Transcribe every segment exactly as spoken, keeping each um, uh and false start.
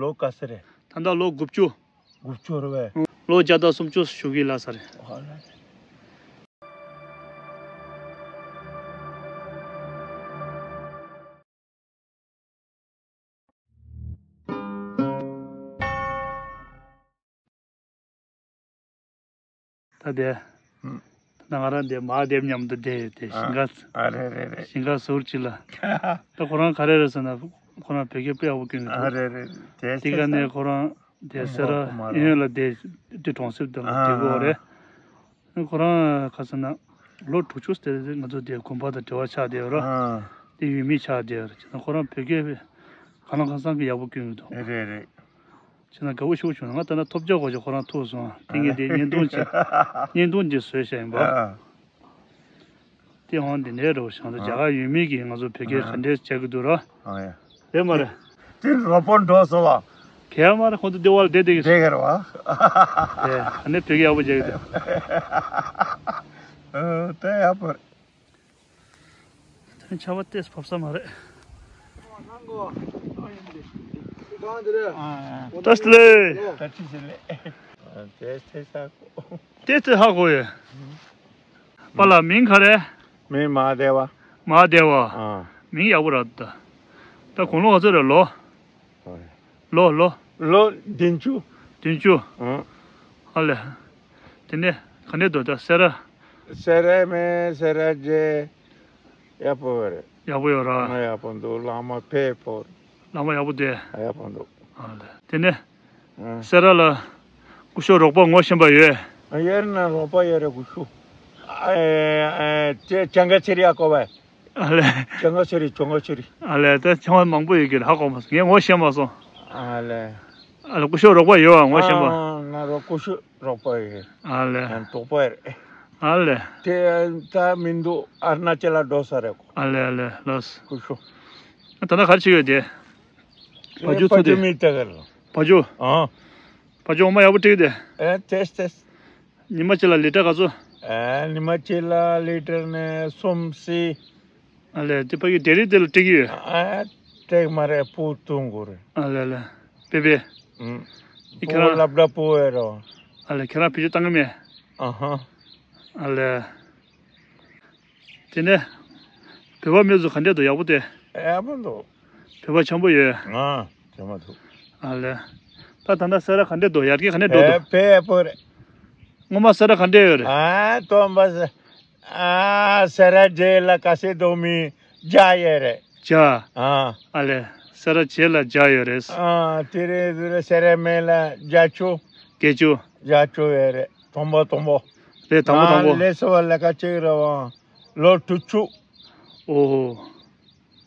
ལོ་ག་ཚོད་རེད། ད་ལྟ་ལོ་དགུ་བཅུ། དགུ་བཅུ་རེད་པས། ལོ་བརྒྱ་དང་སུམ་ཅུ་བཞུགས་ཀྱི་ལགས་སོ་རེད། ཨ་ལས། ད་དེ། ཧུམ། ད་ང་རང་དེ་མ་དེབ་མཉམ་དུ་བསྡད་ཡོད་དེ། ཨ། ཞིང་ཁ། ཨ་རེད་རེད་རེད། ཞིང་ཁ་ཟུར་གཅིག་ལ། ད་ཁོ་རང་ག་རེ་རེད་ཟེར་ན། ཁོ་རང་བོད་སྐད་དཔེ་ཡག་པོ་སྐྱོན་གྱི་འདུག་ཨ་རེད་རེད། དེ་དེ་ག་ནས་ཁོ་རང་དེ་སེ་ར་ཨེ་ཡོན་ལ་བསྡད་དེ་གྲོང་གསེབ་དེ་ལ་བསྡད་ཀྱི་ཡོད་རེད། ཁོ་རང་ག་ཟེར་ན། ལོ་དྲུག་ཅུ་དེ་ང་ཚོ་དེ་དགོན་པ་དང་འབྲེལ་བ་ཆགས་བསྡད་ཡོད་རེད། ཨ། དེ་ཡུལ་མི་ཆགས་བསྡད་ཡོད་རེད། བྱས་ན་ཁོ་རང་བོད་སྐད་དཔེ་གང་ལ་གང་འཚམ་གྱི་ཡག་པོ་སྐྱོན་གྱི་འདུག་རེད་རེད། བྱས་ན་དགའ་པོ་ཞེ་པོ་བྱུང་། ང་ལྟ་ན་ཐོབ་རྒྱག་དགོས་ཀྱི། ཁོ་རང་ཐུག་སོང་། དེ་ངས་དེ་བརྙན་ཐུང་ཅིག་བརྙན་ཐུང་ཅིག་བཟོས་བཞག་ཡིན་པ། ཨ། དེ་འོང་འདི་འདྲའི་རོ་བྱུང་། ད་རྒྱ་གར་ཡུལ་མི་གིས་ང་ཚོ་བོད་སྐད་ག་འདྲས་བྱེད་ཀྱི་འདུག་ར། ཨ་ཡ། རེད་མ་རེད། དེ་རོགས་པ་འགྲོ་སོང་བ། གལ་མ་རེད། ཁོང་ཚོ་སྡེ་བ་ལ་བསྡད་བསྡད་ཀྱི་རེད། རེད་ག་རེད་བ། དེ་ག་ནས་བོད་སྐད་ཡག་པོ་བྱེད་ཀྱི་འདུག་ཨ། དེ་ཡག་པོ་རེད། དོན་ཆར་པ་ཏོག་ཙམ་བབས་ས་མ་རེད། བཀྲ་ཤིས་བདེ་ལེགས། བཀྲ་ཤིས་བདེ་ལེགས། ཨ། ཏོག་ཙམ་ལས། ཨ། ཏོག་ཙམ་ལས། ཏོག་ཙམ་ཧ་གོ་ཡོད། པཱ་ལགས་མིང་ག་རེ། མིང་མ་ཧཱ་དེ་བ། མ་ཧཱ་དེ་བ། ཨ། མིང་ཡག་པོ་རེད་ད། ད་དགུང་ལོ་ག་ཚོད་རེད་ལོ། ལོ་ལོ། ལོ་བདུན་ཅུ། བདུན་ཅུ། ཨང་། ཨ་ལས། དེ་ནས་ག་འདྲས་འདུག་ད་སེ་ར། སེ་ར་མེད་སེ་ར་རྗེ། ཡག་པོ་རེད། ཡག་པོ་ཡོད་ར། ང་ཡག་པོ་འདུག་བླ་མ་ཕེབས་པོ། བླ་མ་ཡག་པོ་བསྡད། ཡག་པོ་འདུག་ཨ་ལས། དེ་ནས། ཨང་། སེ་ར་ལ། སྐུ་ཞབས་རོགས་པ་ངོ་ཤེས་པ་ཡོད། ཨ་ཡོད་ན་རོགས་པ་ཡོད་རེད་སྐུ་ཞབས། ཨ་ཨ་ཨ་ཅེ་ཅང་ག་ཆེ་རི་ཡ་གོ་བས། ཨ་ལས། ཅང་ག་ཆེ་རི་ཅང་ག་ཆེ་རི། ཨ་ལས། ད་ཆང་བ་མང་པོ་ཡོད་ཀྱི་རེད། ཧ་གོ་མ་སོང་། ངས་ངོ་ཤེས་མ་སོང་། ཨ་ལས། ཨ་ལས། སྐུ་ཞབས་རོགས་པ་ཡོད་བ་ངོ་ཤེས་པ། ཨ་ང་རོ་སྐུ་ཞབས་རོགས་པ་ཡོད། ཨ་ལས། ཡང་དོགས་པ་རེད། ཨ་ལས། དེ་ད་མི་འདུག་ཨ་རུ་ན་ཅལ་ལ་འགྲོ་ས་རེད་ཁོ། ཨ་ལས་ཨ་ལས་ལགས། སྐུ་ཞབས། ད་ལྟ་ག་རེ་བྱེད་ཡོད་དེ། བ་ཇུ་ཚོ་དེ། བ་ཇུ་མི་ལྟ་ག་རེད། བ་ཇུ། ཨ། བ་ཇུ་འོ་མ་ཡག་པོ་སྤྲད་དེ། ཨེ་ཏེས་ཏེས། ཉི་མ་གཅིག་ལ་ལི་ཊར་ག་ཚོད། ཨ་ཉི་མ་གཅིག་ལ་ལི་ཊར་ནས་གསུམ་བཞི། ཨ་ལས། དེ་ཕ་གི་ཌེ་རི་དེ་ལ་སྤྲད་ཀྱི་ཡོད། ཨ་སྤྲད་མ་རེད་བུ་བཏུང་དགོས་རེད། ཨ་ལས་ལས། པེ་པེ། ཨུམ། ཨི་ཁྱེད་རང་། བུ་ལབ་ད་བུ་ཨེ་རོ། ཨ་ལས་ཁྱེད་རང་བེད་སྤྱོད་བཏང་གི་མེད། ཨ་ཧ། ཨ་ལས། དེ་ནས། བོད་པ་མི་ཚོ་ག་འདྲས་འདུག་ཡག་པོ་དེ། ཡག་པོ་འདུག་བོད་པ་འཆམ་པོ་ཡོད། ང་འཆམ་པོ་འདུག་ཨ་ལས། ད་ད་ལྟ་སེ་ར་ག་འདྲས་འདུག་ཡར་རྒྱས་ག་འདྲས་འགྲོ་འདུག་ཨེ་དཔེ་ཡག་པོ་རེད། སྔོན་མ་སེ་ར་ག་འདྲས་ཡོད་རེད། ཨ་སྟོན་པ་སེ་ཨ་སེ་ར་རྗེ་ལ་ཁ་ཤས་འདུག་མི་བརྒྱ་ཡོད་རེད། བརྒྱ། ཨ་ཨ་ལས། སེ་ར་རྗེ་ལ་བརྒྱ་ཡོད་རེད། ཨ་དེ་རེད་དེ་རེད། སེ་ར་སྨད་ལ་བརྒྱད་ཅུ། བརྒྱད་ཅུ། བརྒྱད་ཅུ་ཡོད་རེད། དང་པོ་དང་པོ། རེད་དང་པོ་དང་པོ། ང་ལས་སུ་བ་ལས་ཀ་གཅིག་རེད་བ། ལོ་དྲུག་ཅུ། ཨོ་ཧོ།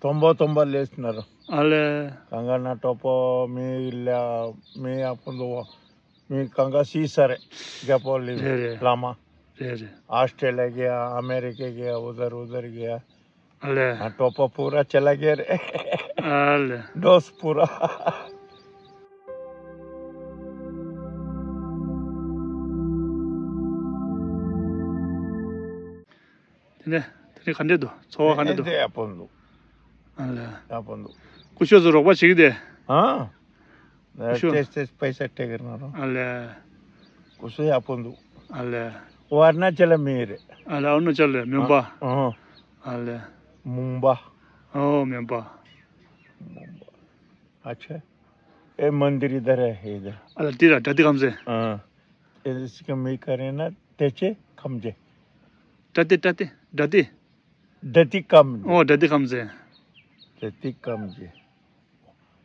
དང་པོ་དང་པོ་ལས་ནར། ཨ་ལས། གང་ག་ན་གྲོགས་པོ་མི་ལ་མི་ཡག་པོ་འདུག་བ། མི་གང་ག་སི་ས་རེད། རྒྱ་པོ་ལི་རེད་རེད། བླ་མ། རེད་རེད། आस्ट्रेलिया गया, अमेरिका गया, उधर उधर गया। ཨ་ལས། हाँ, टोपा पूरा चला गया रे। ཨ་ལས། दोस्त पूरा। དེ་ནས་དེ་ནས་ག་འདྲས་འདུག་ཚོར་བ་ག་འདྲས་འདུག་ཨེ་དེ་ཡག་པོ་འདུག་ཨ་ལས། ཡག་པོ་འདུག་སྐུ་ཞབས་ཚོ་རོགས་པ་བྱེད་ཀྱི་དེ། ཨ། སྐུ་ཞབས། ཏེས་ཏེས་པེ་ས་སྤྲད་ཀྱི་ན་རོ། ཨ་ལས། སྐུ་ཞབས་ཡག་པོ་འདུག་ཨ་ལས། ཨོ་ཨ་རུ་ན་ཅལ་ལ་མི་རེད། ཨ་ལས། ཨ་རུ་ན་ཅལ་ལ་མོན་པ། ཨ། ཨ་ལས། མོན་པ། ཨོ་མོན་པ། མོན་པ། ཨ་ཆེ། ए मंदिर इधर है, इधर। अरे, तेरा दादी कम से। हाँ। ये इसका मैं करे ना, तेचे कम जे। दादी, दादी, दादी। दादी कम जे। ओ, दादी कम से। दादी कम जे।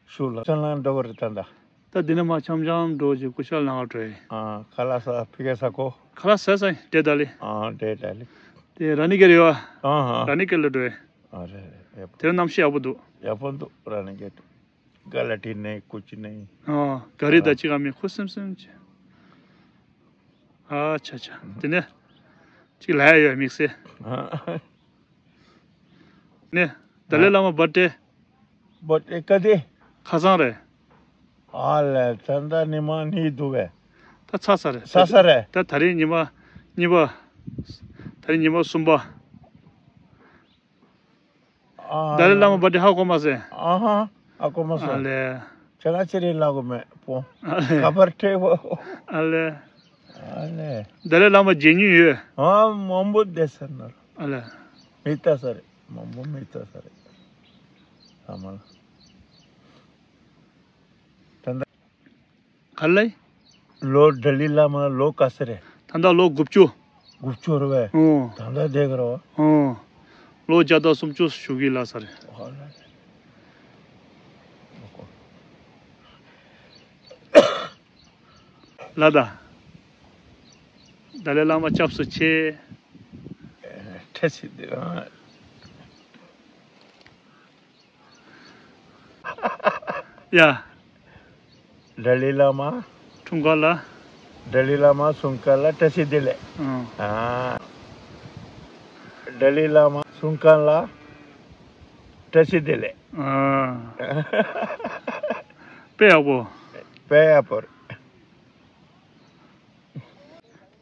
ཤུལ་ལ་ཅང་ལང་འགྲོ་བར་ད་ད། ད་འདི་ནས་མ་འཆམ་འཆམ་འགྲོ་ཅིག་སྐུ་ཞབས་ལ་ང་འགྲོ་ཡི། ཨ། ཁ་ལག་ས་ཕི་གེ་ས་ཁོ། ཁ་ལག་ས་ས་འདྲེ་ད་ལི། ཨ་འདྲེ་ད་ལི། དེ་ར་ནི་གེ་རེ་བ། ཨ་ཧ། ར་ནི་གེ་ལ་འགྲོ་ཡི། ཨ་རེད་རེད། དེ་ར་གནམ་གཤིས་ཡག་པོ་འདུག་ཡག་པོ་འདུག་ར་ནི་གེ་འདུག་ག་ལ་ཏི་ནེ་ཀུ་ཅི་ནེ། ཨ། ག་རི་ད་ཅི་ག་མི་ཁུ་སིམ་སིམ་ཅི། ཨ་ཆ་ཆ། དེ་ནས་ཅིག་ལ་ཡ་ཡོད་དམིགས་བསལ། ནས་ཏཱ་ལའི་བླ་མ་བྷར་ཐི་ཌེ། བྷར་ཐི་ཌེ་ག་དེ། ཁ་སང་རེད། ཨ་ལས། ད་ལྟ་ཉི་མ་གཉིས་འདུག་གས། ད་ཚར་ཚར་རེད། ཚར་ཚར་རེད། ད་ད་རིང་ཉི་མ་གཉིས་པ། ད་རིང་ཉི་མ་གསུམ་པ། ཨ། ཏཱ་ལའི་བླ་མ་བྷར་ཐི་ཌེ་ཧ་གོ་མ་སོང་། ཨ་ཧ། ཧ་གོ་མ་སོང་། ཨ་ལས། ཁྱེད་རང་ཅི་རེད་ལབ་གི་མེད་པོ། ཨ་ལས། ག་པར་ཁྲེལ་བོ། ཨ་ལས། ཨ་ལས། ཏཱ་ལའི་བླ་མ་མཇལ་མྱོང་ཡོད། ཨ་མང་པོ་བསྡད་ས་ན། ཨ་ལས། མི་ལྟ་ས་རེད། མང་པོ་མི་ལྟ་ས་རེད། ཨ་མ་ལ། ད་ལྟ། ག་ལེ། ལོ་ཏཱ་ལའི་བླ་མ་ལོ་ག་ཚོད་རེད། ད་ལྟ་ལོ་དགུ་བཅུ། དགུ་བཅུ་རེད་པས། ཨོ། ད་ལྟ་བསྡད་ཀྱི་རེད་པ། ཨོ། ལོ་བརྒྱ་དང་སུམ་ཅུ་བཞུགས་ཀྱི་ལབ་ས་རེད། ཨོ་ལ་ལ། ལ་ད། ཏཱ་ལའི་བླ་མ་སྐྱབས་སུ་མཆི། ཁྲེལ་སི་དེ། ཡ། ཏཱ་ལའི་བླ་མ། འཁྲུངས་སྐར་ལ། ཏཱ་ལའི་བླ་མ་གསུང་མཁན་ལ་བཀྲ་ཤིས་བདེ་ལེགས། ཨང་། ཨ། ཏཱ་ལའི་བླ་མ་གསུང་མཁན་ལ་བཀྲ་ཤིས་བདེ་ལེགས། ཨང་། དཔེ་ཡག་པོ། དཔེ་ཡག་པོ་རེད།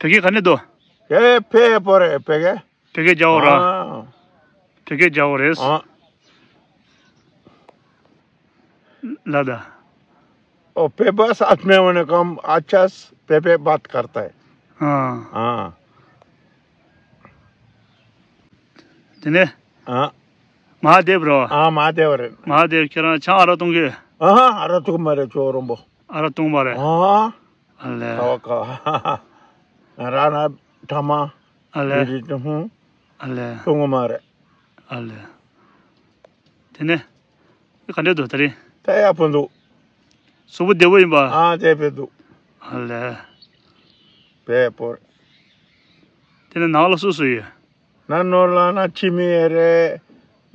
བོད་སྐད་ག་ནས་འདུག་ཨེ་དཔེ་ཡག་པོ་རེད་བོད་སྐད། བོད་སྐད་རྒྱག་འོ་ར། ཨ། བོད་སྐད་རྒྱག་འོ་རེད། ཨ། ལ་ད། ओ, पेपर साथ में होने का हम अच्छा से पेपर बात करता है। ཨ། ཨ། དེ་ནས། ཨ། མ་ཧཱ་དེབ་རོ། ཨ་མ་ཧཱ་དེབ་རེད། མ་ཧཱ་དེབ་ཁྱེད་རང་ཆང་ཨ་རག་བཏུང་གི། ཨ་ཧ་ཨ་རག་བཏུང་མ་རེད་ཅོ་རོང་པོ། ཨ་རག་བཏུང་མ་རེད། ཨ། ཨ་ལས། ད་བ་ཀ་ཧ་ཧ། ང་རང་ན་ཐ་མ། ཨ་ལས། ཡི་རི་ཏུ་ཧུང་། ཨ་ལས། བཏུང་མ་རེད། ཨ་ལས། དེ་ནས། ག་འདྲས་འདུག་དེ་རིང་། ད་ཡག་པོ་འདུག་གཟུགས་པོ་བདེ་པོ་ཡིན་པ། ཨ་བདེ་པོ་འདུག་ཨ་ལས། བས་པོ། དེ་ནས་ནང་ལ་སུ་སུ་ཡོད། ན་ནོར་ལ་ན་ཁྱིམ་མི་ཡོད་རེད།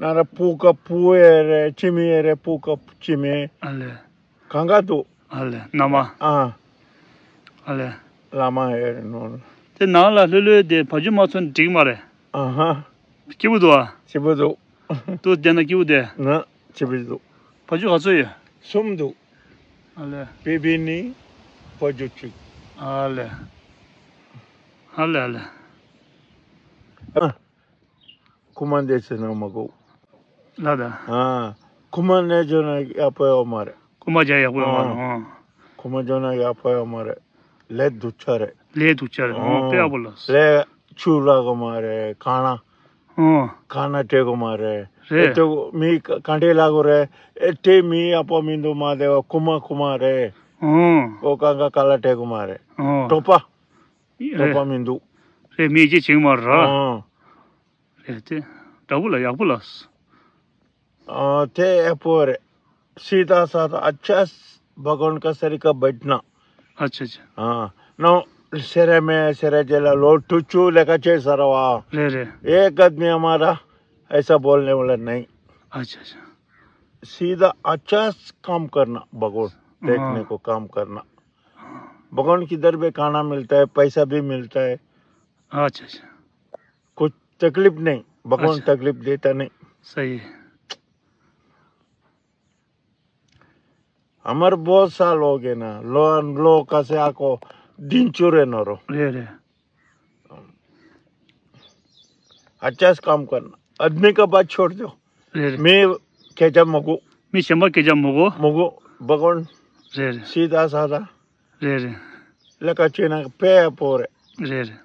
ན་ར་སྤུ་ཀ་སྤུ་ཡོད་རེད། ཁྱིམ་མི་ཡོད་རེད། སྤུ་ཀ་ཁྱིམ་མི། ཨ་ལས། གང་ག་འདུག་ཨ་ལས། མནའ་མ། ཨ། ཨ་ལས། བླ་མ་ཡོད་རེད་ནོར། དེ་ནང་ལ་ལྷོད་ལྷོད་དེ་བ་ཕྱུགས་མ་ཚོན་འགྲིག་མ་རེད། ཨ་ཧ། སྐྱིད་པོ་འདུག་ཨ། སྐྱིད་པོ་འདུག་དུ་བསྡད་ན་སྐྱིད་པོ་བསྡད། ང་སྐྱིད་པོ་འདུག་བ་ཕྱུགས་ག་ཚོད་ཡོད། གསུམ་འདུག་ཨ་ལས། བི་བི་ནི་བ་ཕྱུགས་གཅིག་ཨ་ལས། ཨ་ལས་ཨ་ལས། ཨ། ཁུ་མ་འདི་ཚེ་ན་མ་གོ་ལ་ད། ཨ། ཁུ་མ་ནེ་ཇོ་ན་ཡ་པོ་ཡོ་མ་རེད། ཁུ་མ་ཇ་ཡག་པོ་ཡོད་མ་རེད། ཨ། ཨོ། ཁུ་མ་ཇོ་ན་ཡག་པོ་ཡོད་མ་རེད། ལས་སྡུག་ཅག་རེད། ལས་སྡུག་ཅག་རེད། ཨོ། ཨོ། དཔེ་ཡག་པོ་ལ། ལས་ཆུ་ལ་གོ་མ་རེད། ཁ་ན། ཨོ། ཁ་ན་སྤྲད་གོ་མ་རེད། རེད། ཨེ་ཏོ་མི་ག་འདྲེ་ལ་གོ་རེད། ཨེ་ཏེ་མི་ཡག་པོ་མི་འདུག་མ་དེ་བ་ཁུ་མ་ཁུ་མ་རེད། ཨོ། ཨོ་ཀ་ཀ་ཀ་ལ་སྤྲད་གོ་མ་རེད། ཨོ། གྲོགས་པ། རེད། གྲོགས་པ་མི་འདུག་རེད། མི་ཅི་བྱེད་མ་ར། ཨོ། རེད་དེ། འདྲ་པོ་ལ་ཡག་པོ་ལ། ཨ་དེ་ཨེ་པོ་རེད། སི་ད་ས་ད་ཨ་ཅས་བ་གོན་ཀ་ས་རི་ཀ་བེད་ན། ཨ་ཆ་ཆ། ཨ་ནོ་སེ་ར་མེ་སེ་ར་ཇེ་ལ་ལོ་དྲུག་ཅུ་ལས་ཀ་བྱས་ས་ར་བ། རེད་རེད། ཨེ་ཀ་མི་མ་ར་ཨེ་ས་བོལ་ནེ་ཝ་ལ་ནའི། ཨ་ཆ་ཆ། सीधा अच्छा काम करना भगवान। देखने को काम करना। भगवान किधर भी खाना मिलता है, पैसा भी मिलता है। अच्छा अच्छा। कुछ तकलीफ नहीं, भगवान अच्छा। तकलीफ देता नहीं। सही है। हमारे बहुत साल हो गए ना, लो लो कसे आको दिन चुरे नरो। रे रे। अच्छा से काम करना, आदमी का बात छोड़ दो। रे रे। मैं केचा मगो। मैं शंबा केचा मगो। मगो भगवान। रे रे। सीधा साधा। रे रे। लका चेना पे पोरे। रे रे।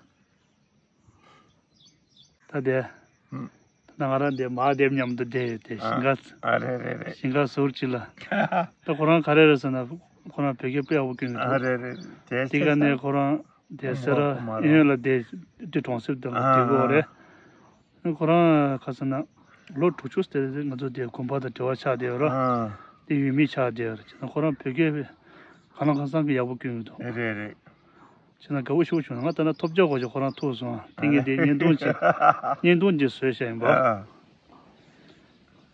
ད་དེ། ད་ང་རང་དེ་མ་དེབ་མཉམ་དུ་བསྡད་ཡོད་དེ་ཨ། ཞིང་ཁ། ཨ་རེད་རེད་རེད། ཞིང་ཁ་ཟུར་གཅིག་ལ། ད་ཁོ་རང་ག་རེ་རེད་ཟེར་ན་ཁོ་རང་བོད་སྐད་དཔེ་ཡག་པོ་སྐྱོན་གྱི་ཨ་འདུག་རེད་རེད། དེ་དེ་ག་ནས་ཁོ་རང་དེ་སེ་ར་ཨེ་ཡོན་ལ་བསྡད་དེ་གྲོང་གསེབ་དེ་ལ་བསྡད་ཀྱི་ཡོད་རེད། ཁོ་རང་ག་ཟེར་ན་ལོ་དྲུག་ཅུ་ཟེར་དེ་ང་ཚོ་དེ་དགོན་པ་དང་འབྲེལ་བ་ཆགས་བསྡད་ཡོད་རེད། དེ་ཡུལ་མི་ཆགས་བསྡད་ཡོད་རེད། བྱས་ན་ཁོ་རང་བོད་སྐད་དཔེ་གང་ལ་གང་འཚམ་གྱི་ཡག་པོ་སྐྱོན་གྱི་འདུག་རེད་རེད། བྱས་ན་དགའ་པོ་ཞེ་པོ་བྱུང་། ང་ལྟ་ན་ཐོབ་རྒྱག་གོ་ཆ་ཁོ་རང་ཐུག་སོང་། དེ་ངས་དེ་བརྙན་ཐུང་ཅིག་བརྙན་ཐུང་ཅིག་བཟོས་བཞག་ཡིན་པ། ཨ།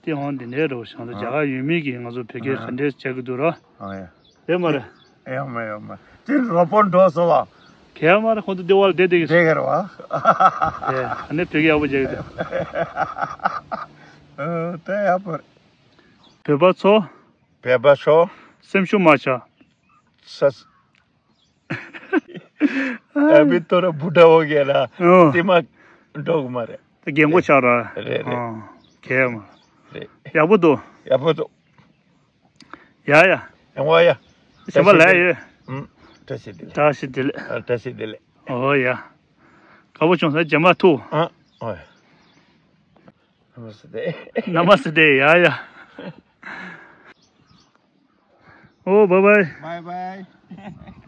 དེ་འོང་འདི་འདྲའི་རོ་བྱུང་། ད་རྒྱ་གར་ཡུལ་མི་གིས་ང་ཚོ་བོད་སྐད་ག་འདྲས་བྱེད་ཀྱི་འདུག་ར། ཨ་ཡ། རེད་མ་རེད། ཡོད་མ་ཡོད་མ། དེ་རོ་པོན་འགྲོ་སོང་བ། གལ་མ་རེད། ཁོང་ཚོ་ལྟེ་བ་ལ་བསྡད་བསྡད་ཀྱི་བསྡད་ག་རེད་བ། ཨེ་ག་ནས་བོད་སྐད་ཡག་པོ་བྱེད་ཀྱི་འདུག་ཨ་དེ་ཡག་པོ་རེད། བོད་པ་ཚོ། བོད་པ་ཚོ། སེམས་ཤུགས་མ་ཆག་ས། अभी थोड़ा बूढ़ा हो गया ना। ཨོ། དེ་མ་འགྲོ་གི་མ་རེད། ད་རྒན་གོག་ཆགས་ར། རེད་རེད། ཨོ། གལ་མ། རེད། ཡག་པོ་འདུག་ཡག་པོ་འདུག་ཡ་ཡ། ཡང་བ་ཡ། གཞན་པ་ལས་ཡོད། ཨུམ། བཀྲ་ཤིས་བདེ་ལེགས། བཀྲ་ཤིས་བདེ་ལེགས། ཨ། བཀྲ་ཤིས་བདེ་ལེགས། ཨོ་ཡ། དགའ་པོ་བྱུང་ས་རྗེས་མ་ཐུག་ཨ། ཨོ་ཡ། ནམ་སྟེ། ནམ་སྟེ་ཡ་ཡ། ཨོ་བའི་བའི། བའི་བའི།